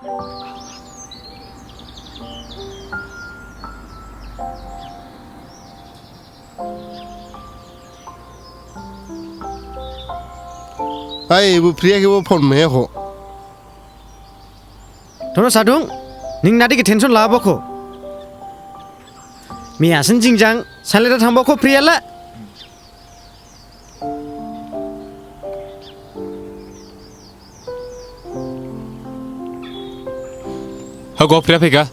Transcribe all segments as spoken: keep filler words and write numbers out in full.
Ai, ebo Priya khe bo phone maiya kho. Thono Sadung, ning nadi khe tension labo kho. Miya sin jingjang, sainlai da thangbo kho Priya la. Hago, Priya phaikha.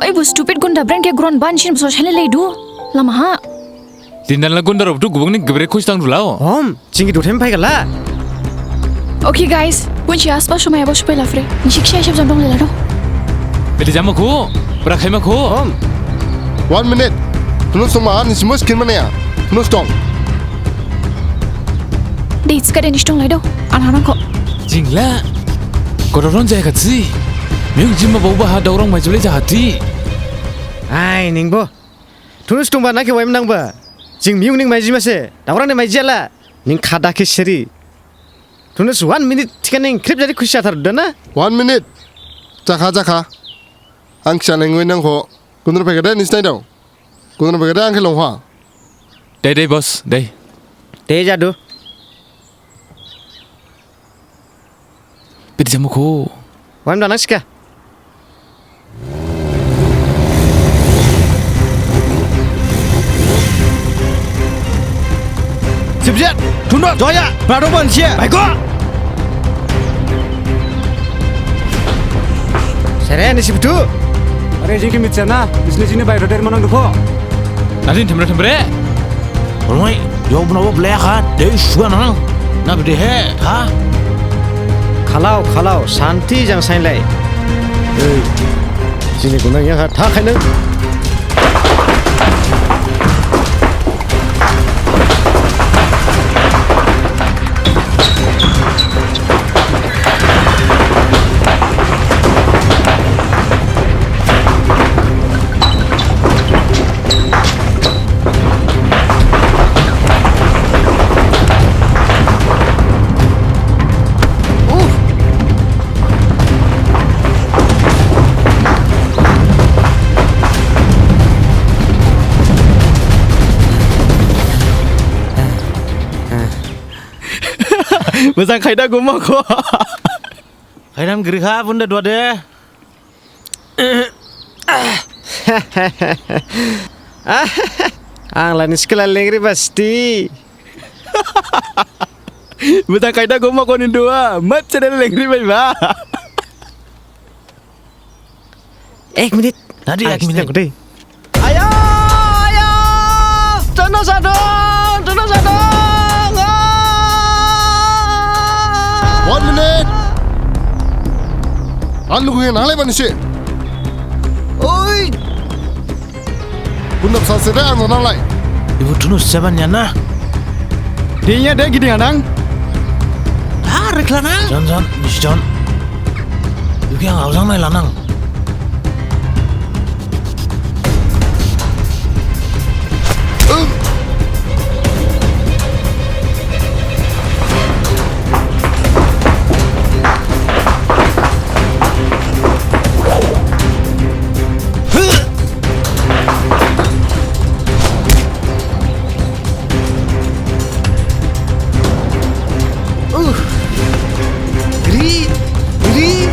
Oi, bo stupid gunda bren khe gron ban sin bo sosele leidu. Lama ha. Dindan la gunda rok tu gubung ni gebre khus tang dulao. Om, chingi dutem phaikha la. Okay guys, bunsi asba somai abo sophai lafre. Nisi kisa hisab jam dong lela dong. Beli jama kho, bra khaima kho. Om. One minute. Tunus tong ma, nisi mos kin mane ya. Tunus tong. Dei, tska de nisi tong lai dong. An hanang kho. Jingla. Kodoron jaya khatsi. Miyung jimma bau baha daurang mai jule jahati. Ai, ningbo. Tunus tongba na khe waim nangba. Jing miyung ning maiji mase. Daurang ne maiji ala. Ning khada khe seri. Tunus one minute thikha ning khrip jadi khusi athar dana. One minute. Jakha, jakha. Ang kisa lengwi nang kho. Gundra phaikha de nisi nai dong. Gundra phaikha de ang khe longha. Dei, dei, boss, dei. Dei jadu. Bidi jamu kho. Wan dana sika. Sibjet, Tunus, Joya, Prado Bansia, Baiko. Sere ni sibtu. Are jing khe mithiya na, bisni jini bairo der manang dukho. Nadin themre themre. Olmai, yo bno bo blek ha, dei suwa nang. Na bede he, ha? Khalao, khalao, santi jang sainlai. Ei, sini gunang ya ha, tha khainang. Mojang khaida guma kho. Khaidam giri kha bunda dua de. Ang lani skela lengri basti. Mojang khaida guma kho ni dua. Mat chede lengri bai ba. Ek minit. Tadi ek minit. Ayo, ayo. Tunus adong, Tunus adong. Ah. One minute. An lugu yang nanglai bani si. Oi. Gundap salse da ang nanglai. Ibu Tunus seban ya na. Dia de gidi anang. Ah, rekla na. Jon, jon, mis jon. Yuki ang aujang nai lanang. Uh. Gri, gri.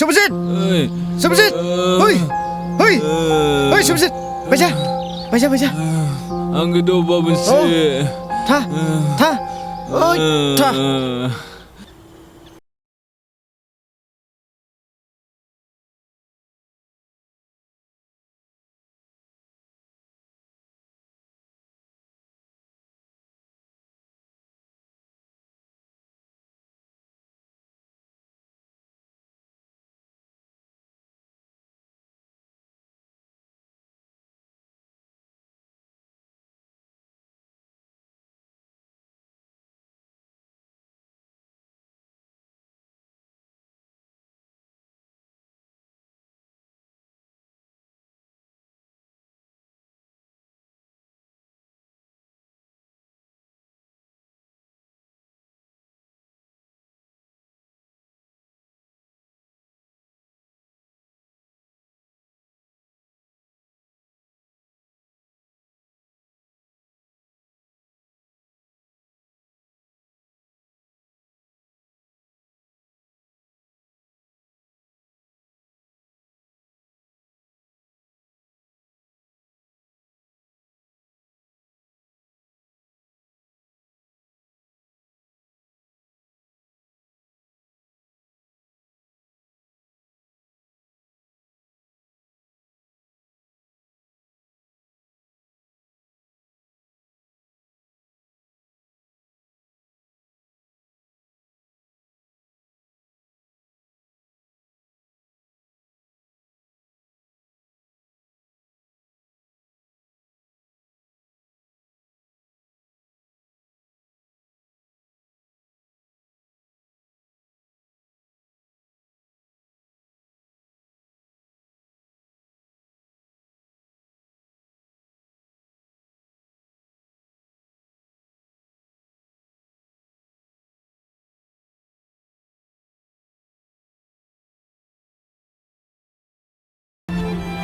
Subhajit! Oi. Subhajit! Oi! Oi! Oi, Subhajit! Baija! Baija, baija! Ang gedo babun se. Tha! Tha! Oi! Tha!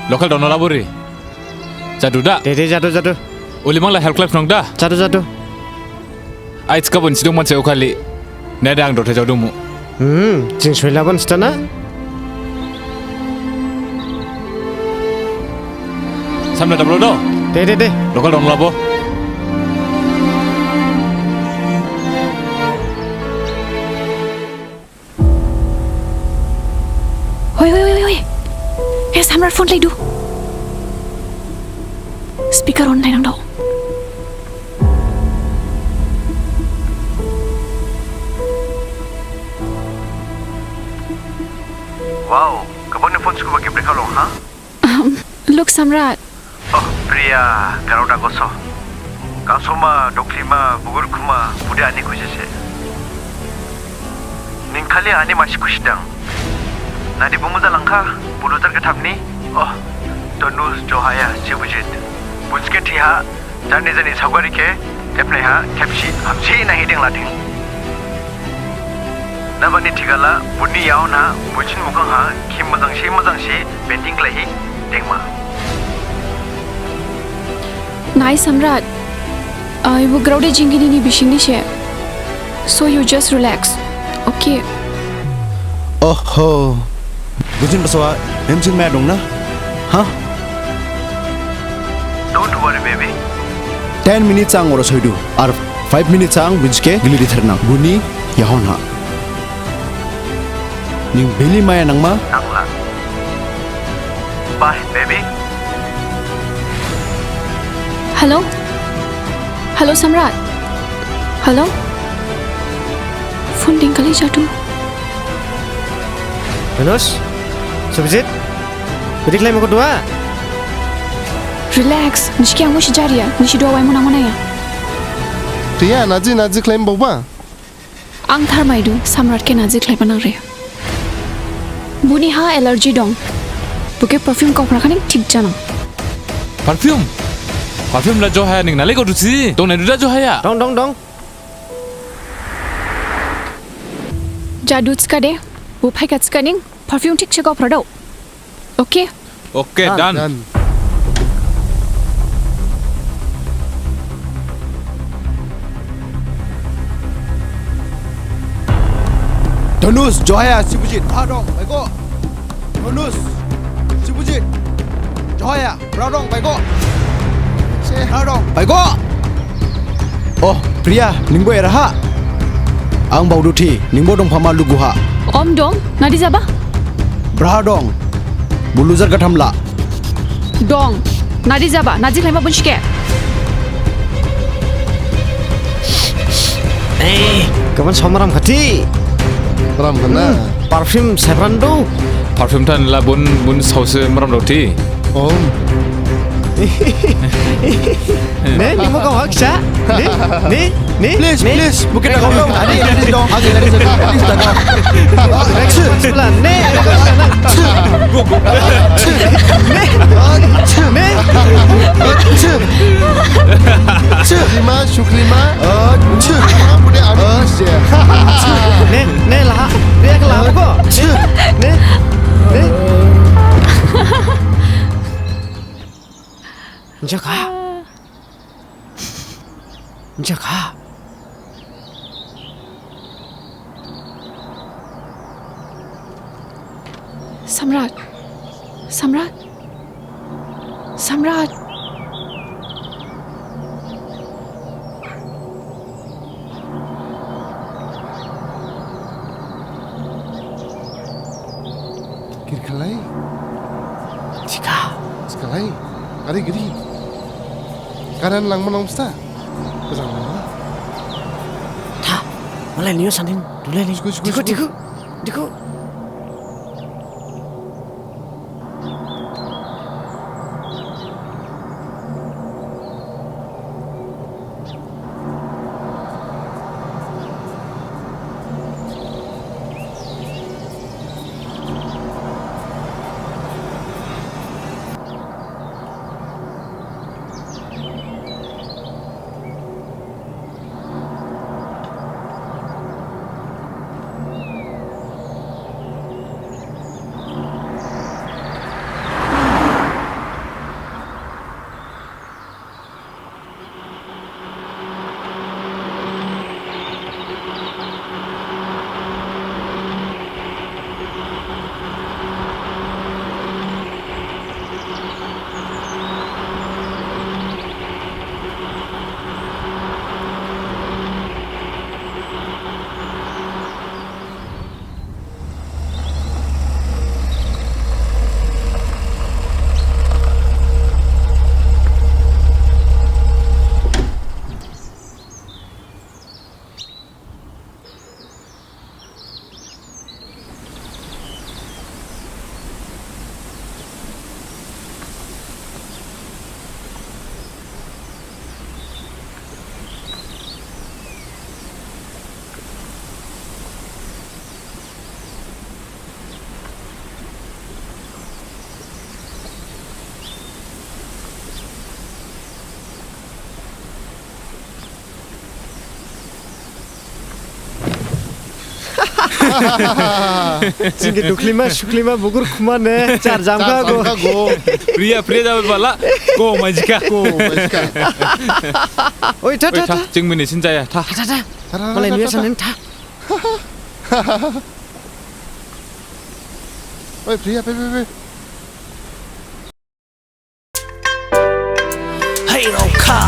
Local dong no laburi. Jadu da? Dede, jadu, jadu. Uli mangla help khlai phnang da? Jadu, jadu. Ai, thikha bon sidong manse ukhali. Nede ang dothe jadu mu. Hmm, jing soilabon sthana? Samna dablo do? Dede, dede. Local dong labo. Hoi, hoi, hoi, hoi. He, Samrat phone laidu. Speaker on lainang dao. Wow, gabangni phone sukhuba gibri khalong, ha? Um, look, Samrat. Oh, Priya, garao da goso. Kasoma, doklima, bugur khuma, bude ani khusi se. Ning khali ani masi khusi dang. Nadi bumu jalangkha, bulu jar gathamni. Oh, Tanuj, Johaya, Sibujit. Bunsi khe thiha, jarni jarni saogari khe, khepnaiha, khepsi, hamsi naihi denglathing. Nabani thikhala, buni yaohon ha, busin mukhang ha, khim majangsi majangsi, painting khlaihi, dengma. Nai Samrat, ah, ebo graode jingini ni bisingni se. So you just relax, okay? Oho. Bujin basawa, hemsin maya dong na? Ha? Don't worry, baby. Ten minutes ang oro soidu. Ar five minutes ang bunsi khe gili ritharnang. Buni yaohon ha. Ning beli maya nangma? Nangla. Bye, baby. Hello? Hello, Samrat? Hello? Phone dingkhali jadu. Tanuj? Subhajit? Bidi khlaima kho duha? Relax. Nisi khe ang musi jariya. Nisi duha waimu nangma naya. Priya, naji, naji khlaima baoba? Ang tharmaidu, Samrat khe naji khlaiba nangre. Buni ha allergy dong. Bo khe perfume gaophrakhaning thik janang. Perfume? Perfume la Johaya ning nalai gaodusi. Dong naidu da Johaya. Dong, dong, dong. Jadu thikhade, bo phaikha thikhaning perfume thik se gaophradao. Okay? Okay, done. Done. Tanuj, Johaya, Sibujit, tha dong, baigo. Anush, Sibujit, Johaya, braha dong, baigo. Braha dong, baigo. Oh, Priya, ningbo eraha? Ang baodu thi, ningbo dongphama luguha. Om dong, nadi jaba? Braha dong, bulujar gathamla. Dong, nadi jaba, naji khlaima bonsi khe. Eh, kaman somram khati. Ram khana. Hmm, perfume saipran du. Perfume than la bun, bun saosi maram dau thi. Om. Ne, ningbo kau haksa? Ne, ne, ne, please, ne? Please, bukit na kau dong. Adi, adi dong. Adi, adi dong. Adi dong. Next, next plan. Ne, next plan. Ne, ne, ne. Shuklima, shuklima. Shuklima, bude adi. Ne, ne, laha. Dia ke laha ko. Ne, ne. Jaka. Jakha. Samrat. Samrat. Samrat. Girkhalai. Jika. Jikhalai. Ari giri. Kanan langma nang bsta. Kajang langma. Tha. Malai niyo sanin. Dulai ni. Jiko, jiko, jiko. Diko, diko. Diko. Jing khe duklima, suklima, bugur khuma ne, jar jamkha go. Jar jamkha go. Priya, Priya jaba bala. Go, majikha. Go, majikha. Oi, tha, oi, tha, tha, tha. Jing mini sin jaya, tha. Tha, tha, tha. Tha, tha, tha, tha, tha. Malai niya sanin tha. Oi, Priya, pe, pe, pe. Hei, Rokha.